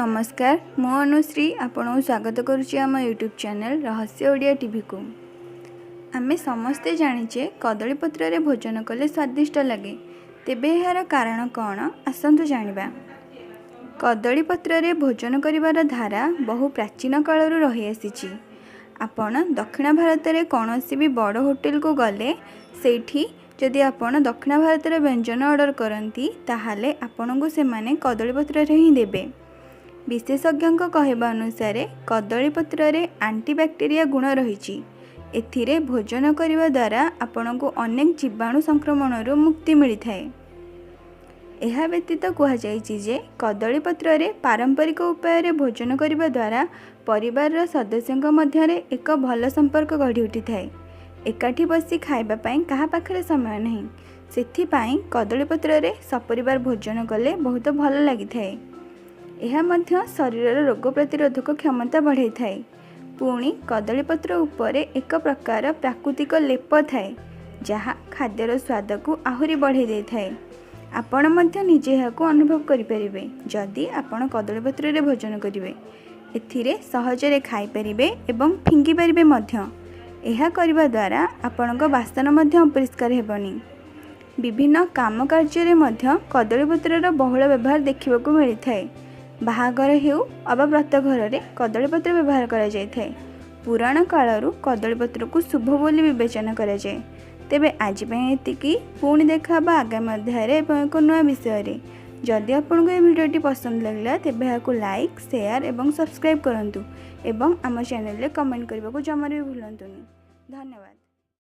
ନମସ୍କାର, ମୁଁ ଅନୁଶ୍ରୀ ଆପଣଙ୍କୁ ସ୍ୱାଗତ କରୁଛି ଆମ ୟୁଟ୍ୟୁବ୍ ଚ୍ୟାନେଲ୍ ରହସ୍ୟ ଓଡ଼ିଆ ଟିଭିକୁ। ଆମେ ସମସ୍ତେ ଜାଣିଛେ, କଦଳୀ ପତ୍ରରେ ଭୋଜନ କଲେ ସ୍ୱାଦିଷ୍ଟ ଲାଗେ। ତେବେ ଏହାର କାରଣ କ'ଣ, ଆସନ୍ତୁ ଜାଣିବା। କଦଳୀ ପତ୍ରରେ ଭୋଜନ କରିବାର ଧାରା ବହୁ ପ୍ରାଚୀନ କାଳରୁ ରହିଆସିଛି। ଆପଣ ଦକ୍ଷିଣ ଭାରତରେ କୌଣସି ବି ବଡ଼ ହୋଟେଲକୁ ଗଲେ, ସେଇଠି ଯଦି ଆପଣ ଦକ୍ଷିଣ ଭାରତର ବ୍ୟଞ୍ଜନ ଅର୍ଡ଼ର କରନ୍ତି, ତାହେଲେ ଆପଣଙ୍କୁ ସେମାନେ କଦଳୀ ପତ୍ରରେ ହିଁ ଦେବେ। ବିଶେଷଜ୍ଞଙ୍କ କହିବା ଅନୁସାରେ କଦଳୀ ପତ୍ରରେ ଆଣ୍ଟିବ୍ୟାକ୍ଟେରିଆ ଗୁଣ ରହିଛି। ଏଥିରେ ଭୋଜନ କରିବା ଦ୍ୱାରା ଆପଣଙ୍କୁ ଅନେକ ଜୀବାଣୁ ସଂକ୍ରମଣରୁ ମୁକ୍ତି ମିଳିଥାଏ। ଏହା ବ୍ୟତୀତ କୁହାଯାଇଛି ଯେ କଦଳୀ ପତ୍ରରେ ପାରମ୍ପରିକ ଉପାୟରେ ଭୋଜନ କରିବା ଦ୍ୱାରା ପରିବାରର ସଦସ୍ୟଙ୍କ ମଧ୍ୟରେ ଏକ ଭଲ ସମ୍ପର୍କ ଗଢ଼ି ଉଠିଥାଏ। ଏକାଠି ବସି ଖାଇବା ପାଇଁ କାହା ପାଖରେ ସମୟ ନାହିଁ। ସେଥିପାଇଁ କଦଳୀ ପତ୍ରରେ ସପରିବାର ଭୋଜନ କଲେ ବହୁତ ଭଲ ଲାଗିଥାଏ। ଏହା ମଧ୍ୟ ଶରୀରର ରୋଗ ପ୍ରତିରୋଧକ କ୍ଷମତା ବଢ଼ାଇଥାଏ। ପୁଣି କଦଳୀ ପତ୍ର ଉପରେ ଏକ ପ୍ରକାର ପ୍ରାକୃତିକ ଲେପ ଥାଏ, ଯାହା ଖାଦ୍ୟର ସ୍ୱାଦକୁ ଆହୁରି ବଢ଼ାଇ ଦେଇଥାଏ। ଆପଣ ମଧ୍ୟ ନିଜେ ଏହାକୁ ଅନୁଭବ କରିପାରିବେ, ଯଦି ଆପଣ କଦଳୀ ପତ୍ରରେ ଭୋଜନ କରିବେ। ଏଥିରେ ସହଜରେ ଖାଇପାରିବେ ଏବଂ ଫିଙ୍ଗି ପାରିବେ ମଧ୍ୟ। ଏହା କରିବା ଦ୍ୱାରା ଆପଣଙ୍କ ବାସନ ମଧ୍ୟ ଅପରିଷ୍କାର ହେବନି। ବିଭିନ୍ନ କାମ କାର୍ଯ୍ୟରେ ମଧ୍ୟ କଦଳୀ ପତ୍ରର ବହୁଳ ବ୍ୟବହାର ଦେଖିବାକୁ ମିଳିଥାଏ। ବାହାଘର ହେଉ ଅବା ବ୍ରତ ଘରରେ କଦଳୀପତ୍ର ବ୍ୟବହାର କରାଯାଇଥାଏ। ପୁରାଣ କାଳରୁ କଦଳୀପତ୍ରକୁ ଶୁଭ ବୋଲି ବିବେଚନା କରାଯାଏ। ତେବେ ଆଜି ପାଇଁ ଏତିକି। ପୁଣି ଦେଖା ହେବ ଆଗାମୀ ଅଧ୍ୟାୟରେ ଏବଂ ଏକ ନୂଆ ବିଷୟରେ। ଯଦି ଆପଣଙ୍କୁ ଏହି ଭିଡ଼ିଓଟି ପସନ୍ଦ ଲାଗିଲା, ତେବେ ଏହାକୁ ଲାଇକ୍, ସେୟାର ଏବଂ ସବସ୍କ୍ରାଇବ୍ କରନ୍ତୁ ଏବଂ ଆମ ଚ୍ୟାନେଲରେ କମେଣ୍ଟ କରିବାକୁ ଜମାରୁ ବି ଭୁଲନ୍ତୁନି। ଧନ୍ୟବାଦ।